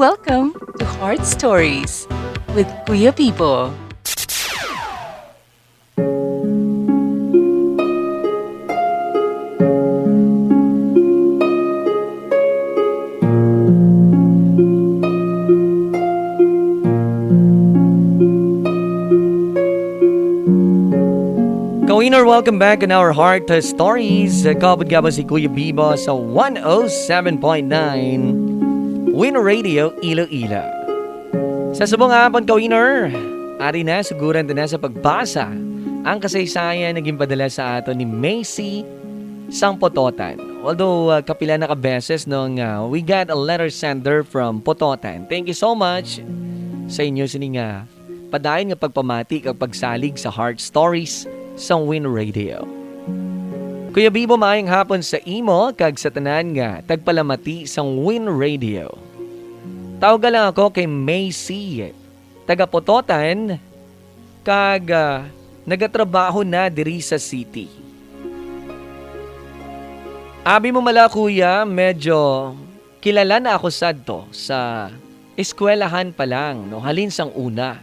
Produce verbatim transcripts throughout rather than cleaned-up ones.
Welcome to Heart Stories with Kuya Bibo. Kawiner, welcome back in our Heart Stories. Kaupod gihapon si Kuya Bibo sa one oh seven point nine Win Radio Iloilo. Sa subong nga hapon, kawiner, ari na, suguran ta na sa pagbasa ang kasaysayan nga ginpadala sa aton ni Macy sang Pototan. Although, uh, kapila na ka beses, no, nga we got a letter sender from Pototan. Thank you so much sa inyo sini nga padayon nga pagpamati kag pagsalig sa Heart Stories sang Win Radio. Kuya Bibo, maayong hapon sa imo kag sa tanan nga tagpalamati sang Win Radio. Tawga lang ako kay Macy, taga Pototan, kag, ah, nagatrabaho na diri sa city. Abi mo mala, kuya, medyo kilala na ako sadto sa eskwelahan pa lang, no, halin sang una.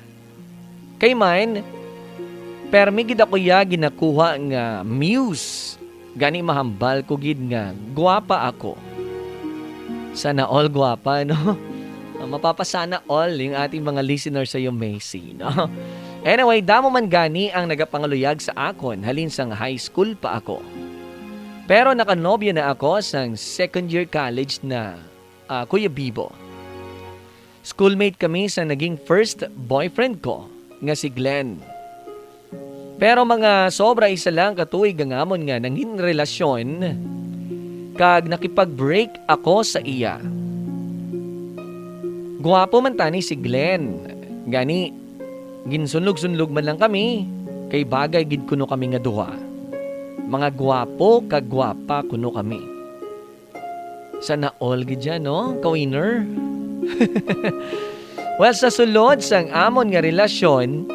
Kay man, permi gid ako iya ginakuha nga muse. Gani mahambal ko gid nga gwapa ako. Sana all gwapa, no? Ah, mapapasana all yung ating mga listeners sa iyo, Macy, no? Anyway, damo man gani ang nagapangaluyag sa akon halin sang high school pa ako. Pero nakanobyo na ako sang second year college na, ah, Kuya Bibo. Schoolmate kami sa naging first boyfriend ko, nga si Glenn. Pero mga sobra isa lang ka tuig ang amon nga nangin relasyon, kag nakipag-break ako sa iya. Gwapo man tani si Glenn, gani ginsunlog-sunlog man lang kami, kay bagay gid kuno kami nga duha. Mga gwapo kag gwapa kuno kami. Sana all gid yan, no, ka-winner? Well, sa sulod sang amon nga relasyon,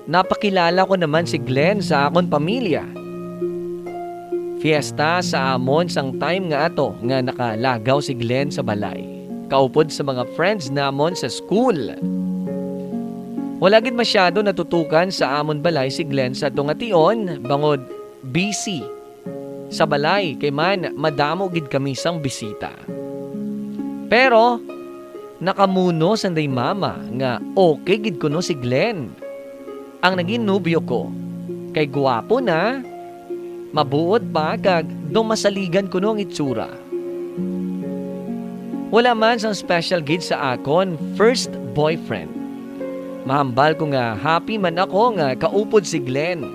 napakilala ko naman si Glenn sa akon pamilya. Fiesta sa amon sang time nga ato nga nakalagaw si Glenn sa balay, kaupod sa mga friends namon sa school. Wala gid masyado natutukan sa amon balay si Glenn sa tunga tion, bangod busy sa balay, kay man madamo gid kami sang bisita. Pero nakamuno sanday mama nga okay gid kuno si Glenn, ang naging nobyo ko, kay gwapo na, mabuot pa, kag daw masaligan kuno ang itsura. Wala man sang special gid sa akon first boyfriend. Mahambal ko nga happy man ako nga kaupod si Glenn.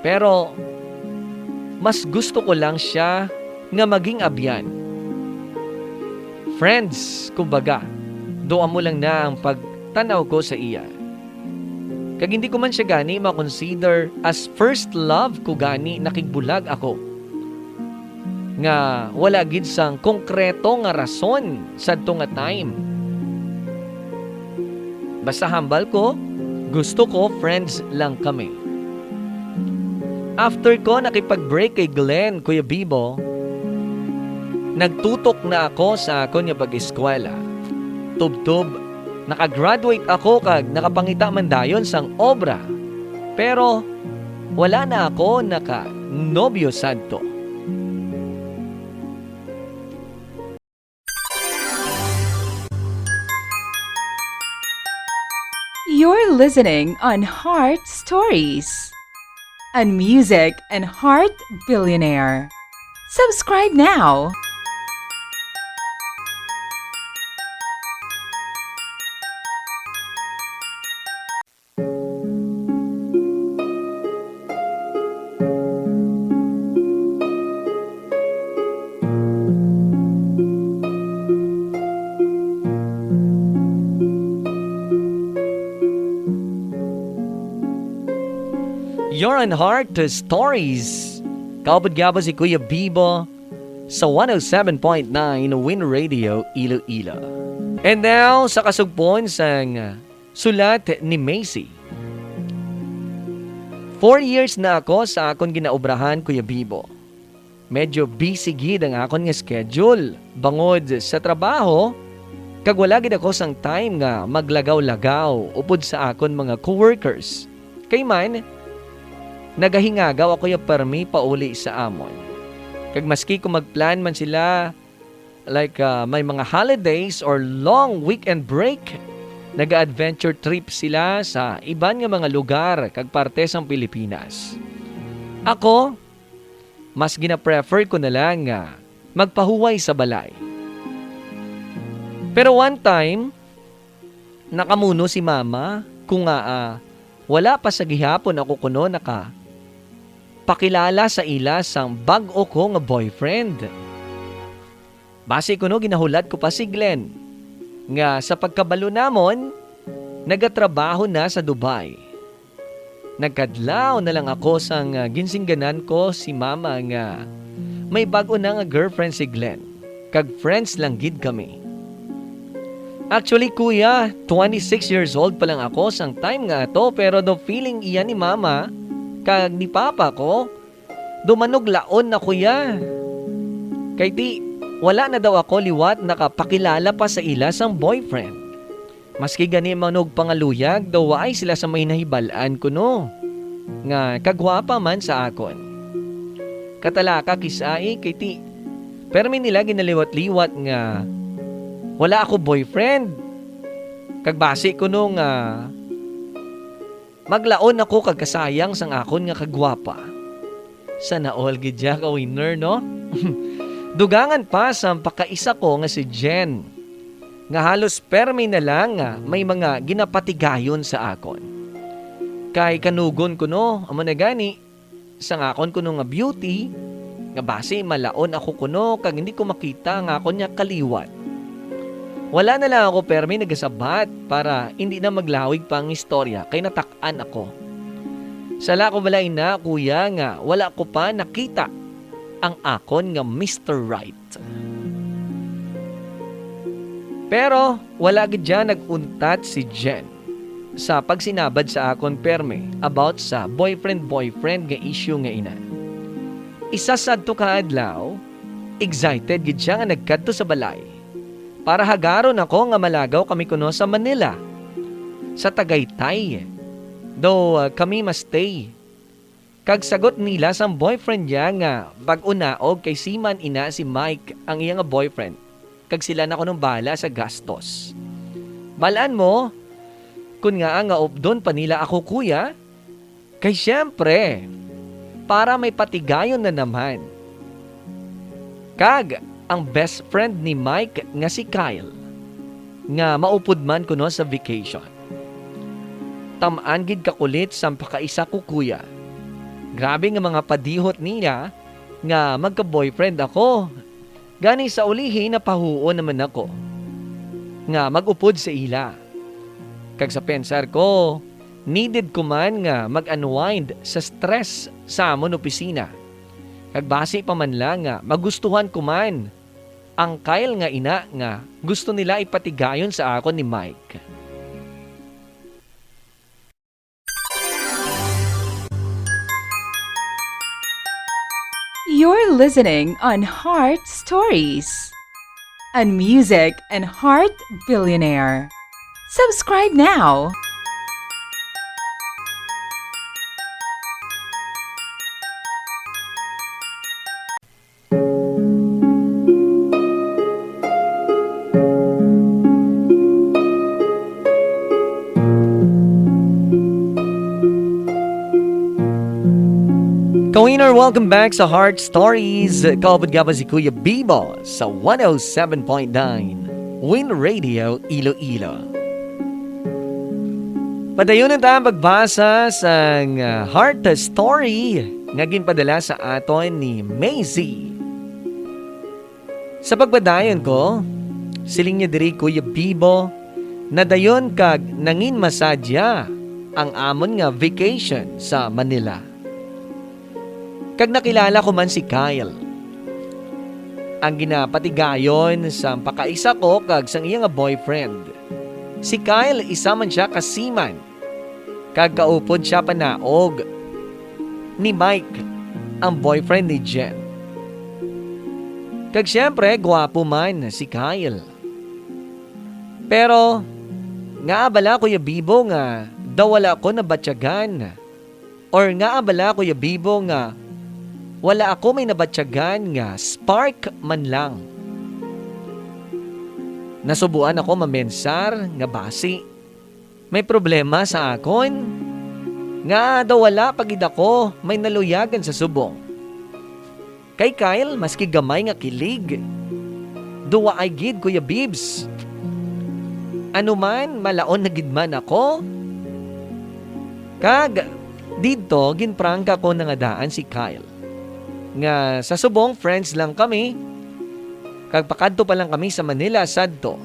Pero mas gusto ko lang sia nga maging abyan. Friends, kumbaga, do amo lang na ang pagtan-aw ko sa iya. Kag hindi ko man sia gani ma-consider as first love ko gani, nakigbulag ako nga wala gid sang konkreto nga rason sadto nga time. Basta hambal ko, gusto ko friends lang kami. After ko nakipag-break kay Glenn, Kuya Bibo, nagtutok na ako sa akon nga pag-eskwela. Tubtob, nakagraduate ako kag nakapangita man dayon sang obra. Pero wala na ako naka-nobyo sadto. You're listening on Heart Stories, a music and heart billionaire. Subscribe now. You're on Heart Stories. Kaupod gihapon si Kuya Bibo sa one oh seven point nine Win Radio Iloilo. And now, sa kasugpon sang sulat ni Macy. Four years na ako sa akon ginaobrahan, Kuya Bibo. Medyo busy gid ang akon nga schedule bangod sa trabaho, Kag wala gid ako sang time nga maglagaw-lagaw upod sa akon mga coworkers. Kay man, nagahingagaw ako ya permi pauli sa amon. Kag maski kung magplan man sila, like, ah, may mga holidays or long weekend break, naga-adventure trip sila sa iban nga mga lugar kag parte sang Pilipinas. Ako, mas gina-prefer ko na lang nga magpahuway sa balay. Pero one time, nakamuno si Mama ko nga, ah, wala pa sa gihapon ako kuno nakapakilala sa ila sang bag-o ko nga boyfriend. Basi kuno ginahulat ko pa si Glenn, nga sa pagkabalo namon, nagatrabaho na sa Dubai. Nagkadlaw na lang ako sang, ah, ginsingganan ko si Mama nga may bag-o na nga girlfriend si Glenn, kag friends lang gid kami. Actually, kuya, twenty-six years old pa lang ako sang time nga ato, pero daw feeling iya ni Mama kag ni Papa ko, daw manuglaon na, kuya. Kay ti, wala na daw ako liwat nakapakilala pa sa ila sang boyfriend. Maski gani manugpangaluyag, daw waay sila sa may nahibal-an kuno nga kagwapa man sa akon. Katalaka kisai kay ti, permi nila ginaliwat-liwat nga wala ako boyfriend. Kag basi kuno nga maglaon ako kag kasayang sang akon nga kagwapa. Sana all gid ya ka winner, no? Dugangan pa sang pakaisa ko nga si Jen, nga halos permi na lang nga may mga ginapatigayon sa akon. Kay kanugon kuno, amo na gani, sang akon kuno nga beauty, nga basi malaon ako kuno kag hindi ko makita ang akon nga kaliwat. Wala na lang ako permi nagasabat para hindi na maglawig pa ang istorya kay natak-an ako. Sala ko bala ina, kuya, nga wala ko pa nakita ang akon nga Mister Right. Pero wala gid dyan nag-untat si Jen sa pagsinabad sa akon permi about sa boyfriend-boyfriend nga issue nga ina. Isa sadto ka adlaw, excited gid siya nga nagkadto sa balay para hagaron ako nga malagaw kami kuno sa Manila, sa Tagaytay. Daw, ah, kami ma-stay. Kag sagot nila sang boyfriend niya nga bag-o naog kay seaman ina si Mike ang iya nga boyfriend, kag sila na kuno ang bahala sa gastos. Balaan mo, kun ngaa nga updon pa nila ako, kuya? Kay siyempre, para may patigayon na naman. Kag ang best friend ni Mike nga si Kyle, nga maupod man kuno sa vacation. Tam-an gid kakulit sang pakaisa ko, kuya. Grabe nga mga padihot niya nga magka-boyfriend ako. Gani sa ulihi napahuon naman ako nga mag-upod sa ila. Kag sa pensar ko, needed ko man nga mag-unwind sa stress sa amon opisina. Kag basi pa man lang nga magustuhan ko man ang Kyle nga ina nga gusto nila ipatigayon sa akon ni Mike. You're listening on Heart Stories, a music and heart billionaire. Subscribe now. Kawiner, welcome back sa Heart Stories. Kaupod nga ba si Kuya Bibo sa one oh seven point nine Win Radio Iloilo. Padayon na ta ang pagbasa sang, ah, Heart Story nga ginpadala sa aton ni Maisy. Sa pagpadayon ko, siling niya diri, Kuya Bibo, nadayon kag nangin masadya ang amon nga vacation sa Manila. Kag nakilala ko man si Kyle, ang ginapatigayon sang pakaisa ko kag sang iya nga boyfriend. Si Kyle, isa man sia ka seaman, kag kaupod sia panaog ni Mike, ang boyfriend ni Jen. Kag siyempre, gwapo man si Kyle. Pero, ngaa bala, Kuya Bibo, nga daw wala ko nabatyagan? Or ngaa bala, Kuya Bibo, nga wala ako may nabatyagan nga spark man lang? Nasubuan ako mamensar nga basi may problema sa akon? Ngaa daw wala pa gid ako may naluyagan sa subong? Kay Kyle, maski gamay nga kilig, duwaay gid, Kuya Bibs. Ano man, malaon na gid man ako. Kag didto, ginprangka ko na nga daan si Kyle, nga sa subong friends lang kami, kag pakadto pa lang kami sa Manila sadto,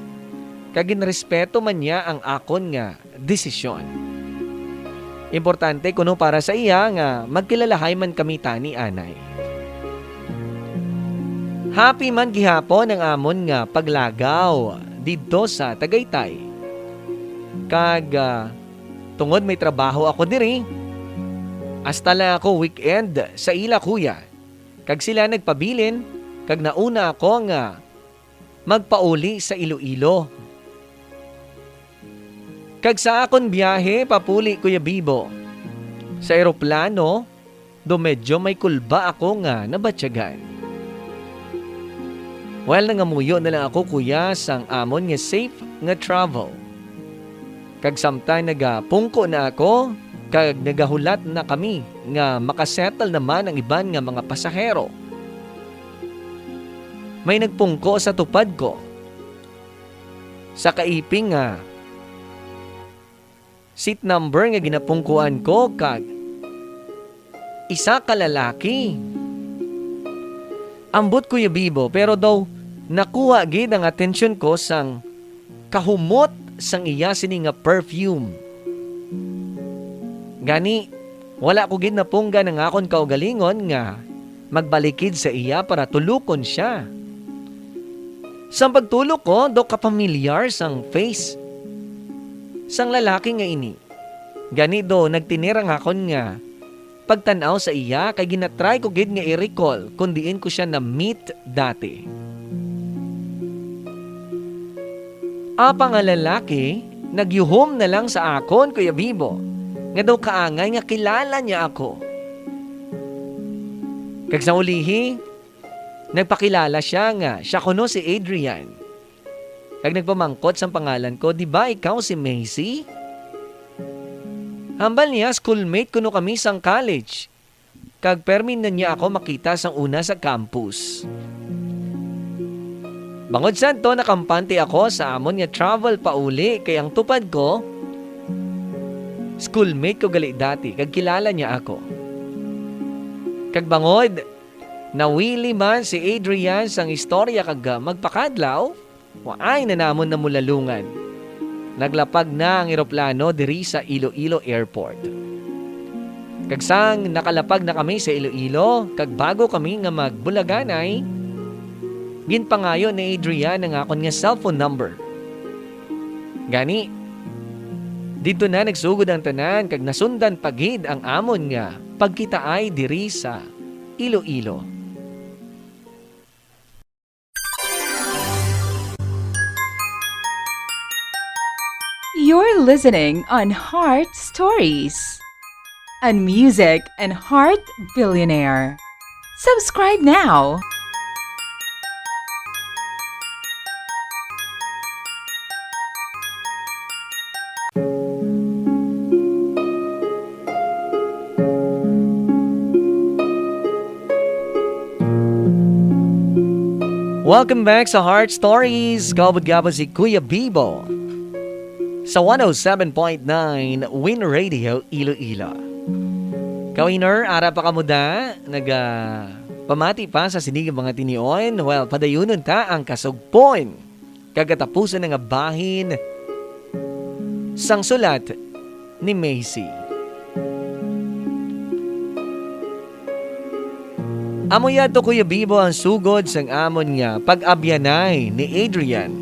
kag ginrespeto man niya ang akon nga desisyon. Importante kuno para sa iya nga magkilalahay man kami tani anay. Happy man gihapon ang amon nga paglagaw didto sa Tagaytay. Kag, ah, tungod may trabaho ako diri, hasta lang ako weekend sa ila kuya. Kag sila nagpabilin, kag nauna ako nga magpauli sa Iloilo. Kag sa akon biyahe papuli, Kuya Bibo, sa eroplano, do medyo may kulba ako nga nabatyagan. Well, nangamuyo na lang ako, kuya, sang amon nga safe nga travel. Kag samtang nagapungko na ako, kag nagahulat na kami nga makasettle naman ang iban nga mga pasahero, may nagpungko sa tupad ko. Sa kaiping nga seat number nga ginapungkuan ko, kag isa ka lalaki. Ambot, Kuya Bibo, pero daw nakuha gid ang atensyon ko sang kahumot sang iya sini nga perfume. Gani, wala ko gid napunggan ang akon kaugalingon nga magbalikid sa iya para tulokon sia. Sang pagtulok ko, daw kapamilyar sang face sang lalaki nga ini. Gani, daw nagtinir ang akon nga pagtan-aw sa iya, kay ginatry ko gid nga i-recall kon diin ko sia na-meet dati. Apa nga lalaki nagyuhom na lang sa akon, Kuya Bibo, nga daw kaangay nga kilala niya ako. Kag sa ulihi, nagpakilala sia nga sia kuno si Adrian. Kag nagpamangkot sang pangalan ko, "Di ba ikaw si Macy?" Hambal niya, schoolmate kuno kami sang college, kag permi na niya ako makita sang una sa campus. Bangod sadto, nakampante ako sa amon nga travel pauli, kay ang tupad ko, schoolmate ko gali dati, kag kilala niya ako. Kag bangod nawili man si Adrian sang istorya kag, ah, magpakadlaw, waay na namon namulalungan. Naglapag na ang eroplano diri sa Iloilo Airport. Kag sang nakalapag na kami sa Iloilo, kag bago kami nga magbulaganay, ginpangayo ni Adrian ang akon nga cellphone number. Gani, didto na nagsugod ang tanan, kag nasundan pa gid ang amon nga pagkitaay diri sa Iloilo. You're listening on Heart Stories, a music and heart billionaire. Subscribe now. Welcome back sa Heart Stories. Kaupod gihapon si Kuya Bibo sa one oh seven point nine Win Radio Iloilo. Kawiner, ara pa kamo da? Naga pamati pa sa sining mga tinion? Well, padayunon ta ang kasugpon kag katapusan nga bahin sang sulat ni Macy. Amo yadto, Kuya Bibo, ang sugod sang amon nga pag-abyanay ni Adrian.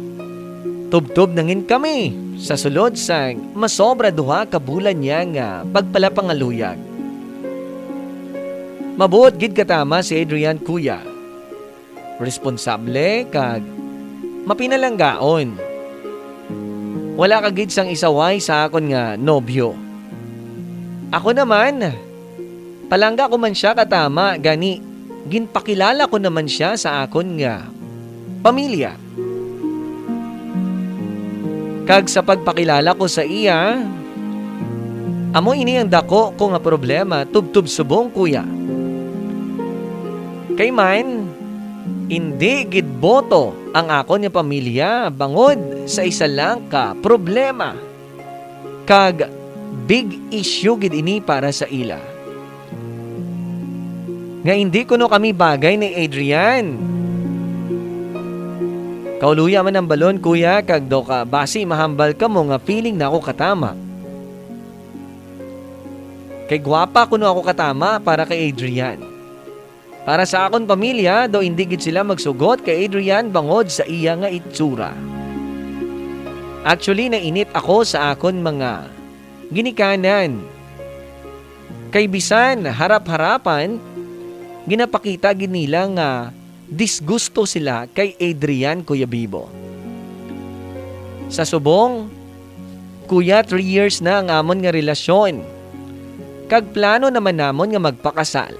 Tubtob na ngin kami sa sulod sang masobra duha ka bulan niya nga pagpalapangaluyag. Mabuot gid katama si Adrian, kuya. Responsable kag mapinalanggaon. Wala ka gid sang isaway sa akon nga nobyo. Ako naman, palangga ko man sia katama, gani ginpakilala ko naman sia sa akon nga pamilya. Kag sa pagpakilala ko sa iya, amo ini ang dako ko nga problema, tubtob subong, kuya. Kay man, indi gid boto ang akon nga pamilya bangod sa isa lang ka problema, kag big issue gid ini para sa ila, nga indi kuno kami bagay ni Adrian. Kauluya man ang balon, kuya, kag daw ka basi mahambal kamo nga feeling nako katama. Kay gwapa kuno ako katama para kay Adrian. Para sa akon pamilya, daw indi gid sila magsugot kay Adrian bangod sa iya nga itsura. Actually, nainit ako sa akon mga ginikanan. Kay bisan harap-harapan, ginapakita gid nila nga disgusto sila kay Adrian, Kuya Bibo. Sa subong, kuya, three years na ang amon nga relasyon, kag plano naman namon nga magpakasal.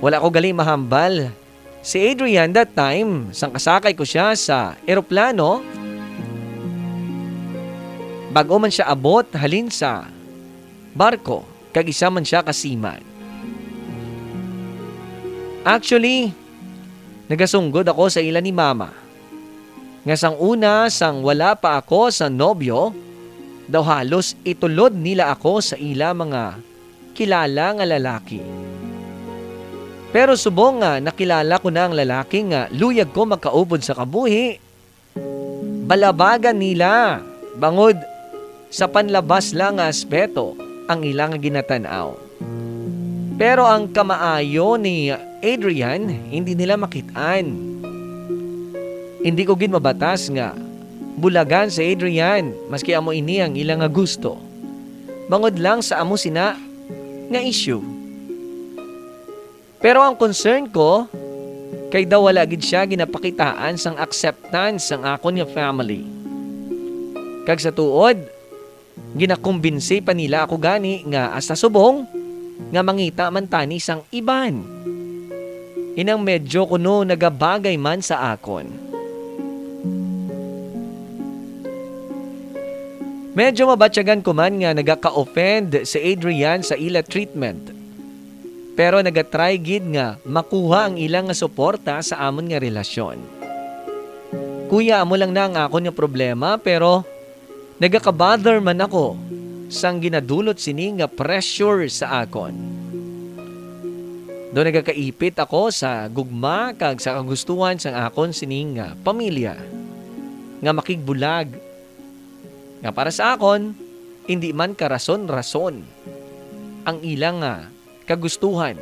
Wala ko gali mahambal si Adrian that time, sang kasakay ko sia sa eroplano, bag-o man sia abot halin sa barko, kag isa man sia ka seaman. Actually, nagasunggod ako sa ila ni Mama, nga sang una, sang wala pa ako sa nobyo, daw halos itulod nila ako sa ila mga kilala nga lalaki. Pero subong nga nakilala ko na ang lalaki nga luyag ko makaupod sa kabuhi, balabagan nila, bangod sa panlabas lang nga aspeto ang ila nga ginatan-aw. Pero ang kamaayo ni Adrian, hindi nila makit-an. Hindi ko gid mabatas nga bulagan si Adrian, maski amo ini ang ila nga gusto, bangod lang sa amo sina nga issue. Pero ang concern ko, kay daw wala gid sia ginapakitaan sang acceptance sang akon nga family. Kag sa tuod, ginakumbinsi pa nila ako gani nga hasta subong nga mangita man tani sang iban. Inang medyo kuno nagabagay man sa akon. Medyo mabatyagan ko man nga nagaka-offend si Adrian sa ila treatment. Pero nagatry gid nga makuha ang ila nga suporta sa amon nga relasyon. Kuya, amo lang na ang akon nga problema, pero nagaka-bother man ako sang ginadulot sini nga pressure sa akon. Do nagakaipit ako sa gugma kag sa kagustuhan sang akon sining nga pamilya nga makigbulag, nga para sa akon, indi man karason-rason ang ila nga kagustuhan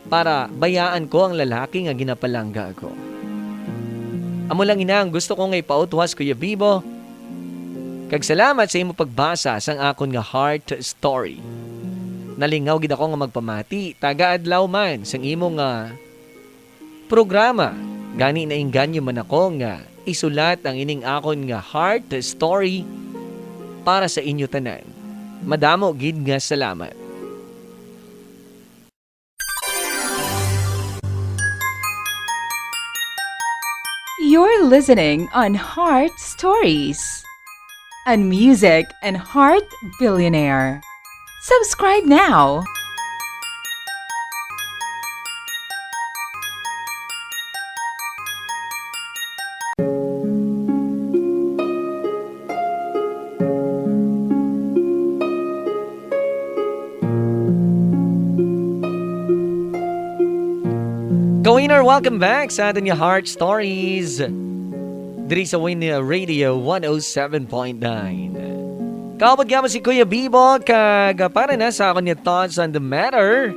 para bayaan ko ang lalaki nga ginapalangga ko. Amo lang ina ang gusto ko nga ipautwas, Kuya Bibo. Kag salamat sa imo pagbasa sang akon nga heart story. Nalingaw gid ako nga magpamati, taga adlaw man sang imo nga programa. Gani nainganyo man ako nga isulat ang ining akon nga heart story para sa inyo tanan. Madamo gid nga salamat. You're listening on Heart Stories, a music and heart billionaire. Subscribe now. Ka-winner, welcome back sa aton nga Heart Stories diri sa Win Radio one oh seven point nine. Kaupod gyapon si Kuya Bibo kag para na sa akon nga thoughts on the matter.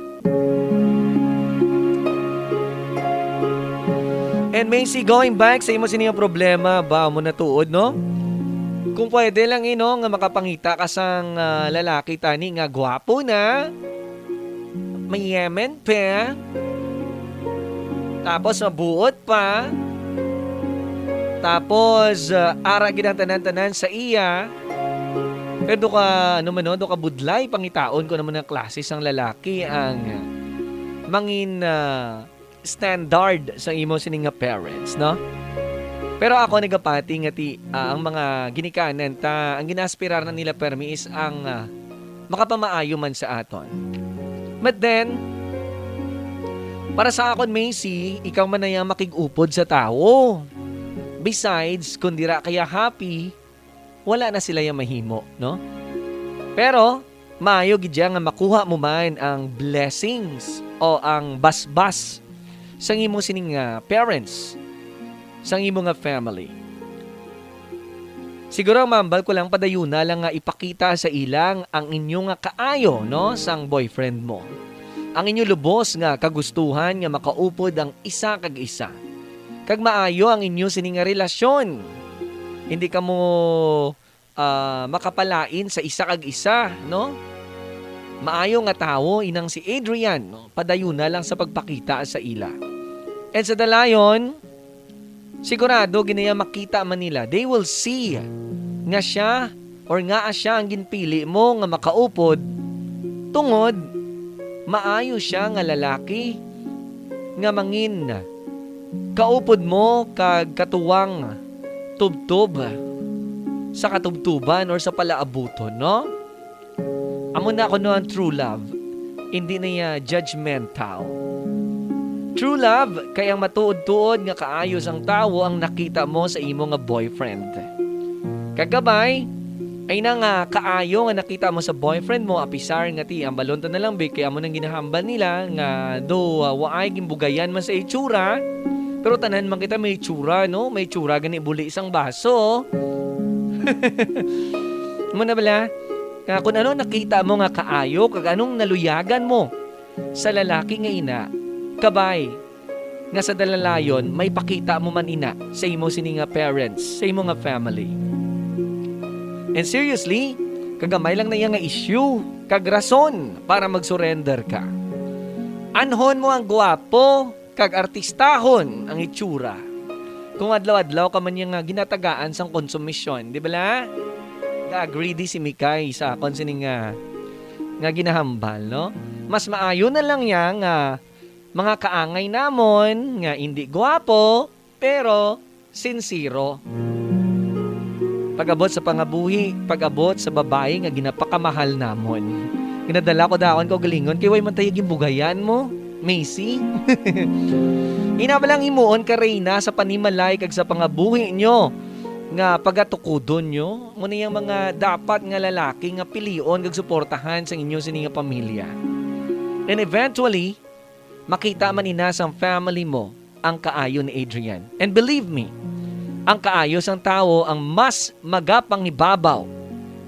And Macy, going back sa imo sini nga problema, ba mo natuod, no? Kung pwede lang, eh, no, nga makapangita ka sang ah, lalaki tani nga gwapo na, mayaman pa, tapos mabuot pa. Tapos, ah, ara gid ang tanan-tanan sa iya. Pero do ka, ano man, no, do ka budlay, pangitaon ko naman ang klase sang lalaki ang mangin, ah, standard sa imo sini nga parents, no? Pero ako nagapati nga ti, ah, ang mga ginikanan ta, ang ginaaspirar na nila permi is ang, ah, makapamaayo man sa aton. But then, para sa akon, Macy, ikaw man na yang makig-upod sa tawo. Besides, kung dira kaya happy, wala na sila yang mahimo, no? Pero, maayo gid ya nga makuha mo man ang blessings o ang basbas sang imo sining, ah, parents, sang imo nga family. Siguro ang mambal ko lang, padayuna lang nga ipakita sa ilang ang inyo nga kaayo, no, sang boyfriend mo. Ang inyo lubos nga kagustuhan nga makaupod ang isa kag isa. Kag maayo ang inyo sini nga relasyon. Hindi kamo, ah, makapalain sa isa kag isa, no? Maayo nga tawo inang si Adrian, no? Padayuna lang sa pagpakita sa ila. And sa dalayon, sigurado ginaya makita man nila. They will see nga siya or nga siya ang ginpili mo nga makaupod, tungod maayo siya nga lalaki nga mangin kaupod mo kag katuwang tubtob sa katubtuban or sa palaabuton, no? Amo na kuno ang true love, hindi na iya judgmental. True love kay ang matuod-tuod nga kaayo sang tawo ang nakita mo sa imo nga boyfriend. Kagabay, ay na nga kaayo nga nakita mo sa boyfriend mo, apisar nga ti, ang balon ta na lang, big, kay amo nang ginahambal nila nga do, ah, waay gimbugayan man sa itsura, pero tanan man kita may itsura, no? May itsura gani buli sang baso. Mo na bala? Nga kung ano nakita mo nga kaayo, kag anong naluyagan mo sa lalaki nga ina, kabay, nga sa dalalayon, may pakita mo man ina sa imo sini nga parents, sa imo nga family. And seriously, kagamay lang na iya nga issue, kag rason para mag-surrender ka. Anhon mo ang gwapo, kag artistahon ang itsura. Kung adlaw-adlaw ka man niya nga ginatagaan sang konsumisyon, di bala? Ga-agree di si Mikay sa akon sini nga, nga ginahambal, no? Mas maayo na lang niya nga mga kaangay namon nga indi gwapo, pero sinsero. Pag-abot sa pangabuhi, pag-abot sa babayi nga ginapakamahal namon. Ginadala ko daw ang kaugalingon kay way man tayo gimbugayan mo, Macy. Ina ba lang himuon ka reyna sa panimalay kag sa pangabuhi nyo nga pagatukudon nyo? Amo na yang mga dapat nga lalaki nga pilion kag suportahan sang inyo sini nga pamilya. And eventually, makita man ina sang family mo ang kaayo ni Adrian. And believe me, ang kaayo sang tawo ang mas magapangibabaw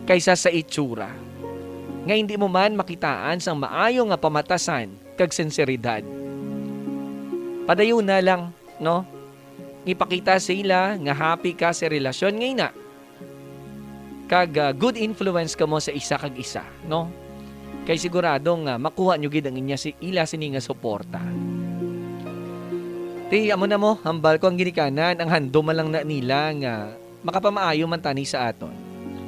kaysa sa itsura, nga hindi mo man makitaan sang maayo nga pamatasan kag sinseridad. Padayuna lang, no? Ipakita sa ila nga happy ka sa relasyon nga ina, kag, ah, good influence kamo sa isa kag isa, no? Kay sigurado nga makuha nyo gid ang inya si, ila sini nga suporta. Ti, amo na mo, hambal ko ang ginikanan, ang handom man lang na nila nga makapamaayo man tani sa aton.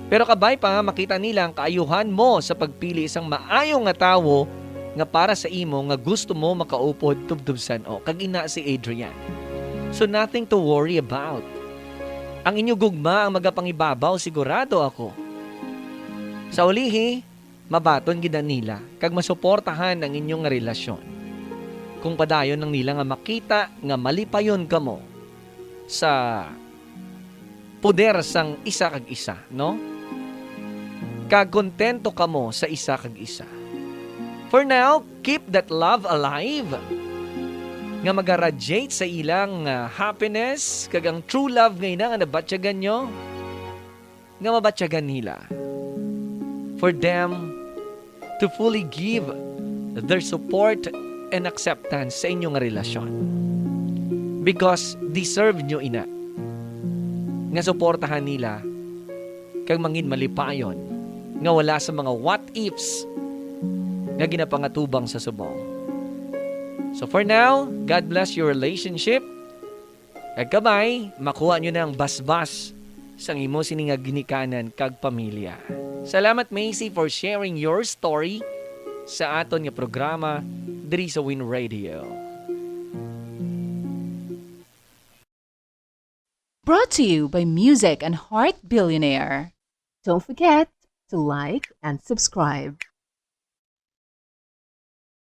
Pero kabay pa nga makita nila ang kaayuhan mo sa pagpili sang maayo nga tawo nga para sa imo nga gusto mo makaupod tubtub san-o, kag ina si Adrian. So nothing to worry about. Ang inyo gugma ang magapangibabaw, sigurado ako. Sa ulihi, mabaton gid na nila kag masuportahan ang inyo nga relasyon. Kung padayon lang nila nga makita nga malipayon kamo sa poder sang isa kag isa, no? Kag kontento kamo sa isa kag isa. For now, keep that love alive nga maga-radiate sa ilang, ah, happiness, kag ang true love nga ina nga nabatyagan nyo, nga mabatyagan nila. For them to fully give their support and acceptance sa inyo nga relasyon. Because deserve nyo ina nga suportahan nila kag mangin malipayon nga wala sa mga what ifs nga ginapangatubang sa subong. So for now, God bless your relationship. Kag kabay, makuha nyo na ang basbas sang imo sini nga ginikanan kag pamilya. Salamat, Macy, for sharing your story sa aton nga programa diri sa Win Radio. Brought to you by Music and Heart Billionaire. Don't forget to like and subscribe.